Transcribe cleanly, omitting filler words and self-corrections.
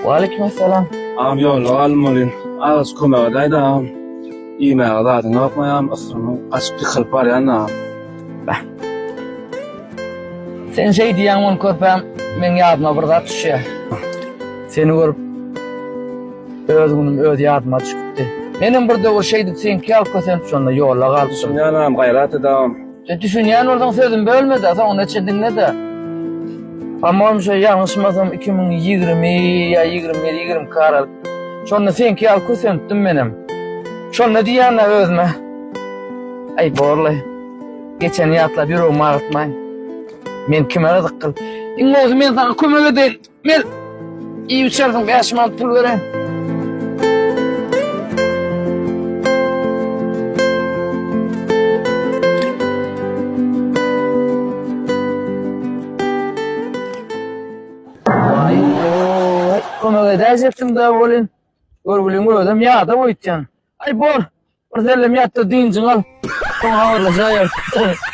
Waleýkim essalam. Agam ýolda galdym welin, azajyk kömek edäýdä agam. Iýmäge zadyň ýokmy agam, ysgynym gaçyp ýykylyp barýan agam. Beh. Sen şeý diýýäň ony körpäm, meň ýadyma bir zat düşýär. Seni görüp öz günüm öz ýadyma düşüpdi. Menem bir döwür şeýdip seňki ýaly kösenip şonda ýolda galypdym. Düşünýän agam, gaýrat et agam. Sen düşünýän bolsaň sözümi bölme-de, soňuna çenli diňle-de. Pamoýym şo ýalňyşmasam 2020 ýa 21, 22 aralyk. Şonda seňki ýaly kösenipdim menem. Şonda diýýän-ä özüme. Aý borlaý. Geçeni ýatlap ýüregimi agyrtmaýyn. Men kime gyzyk gyl. Iň gowusy men saňa kömek edeýin. Mel, iýip içersiň, 5 manat pul bereýin. Waý, kömek edäýjekdim-dä welin, görgüliň özem ýada goýutýan. Aý, bor, bir sellem ýat-da dynjyňy al. Soň habarlaşaýarys.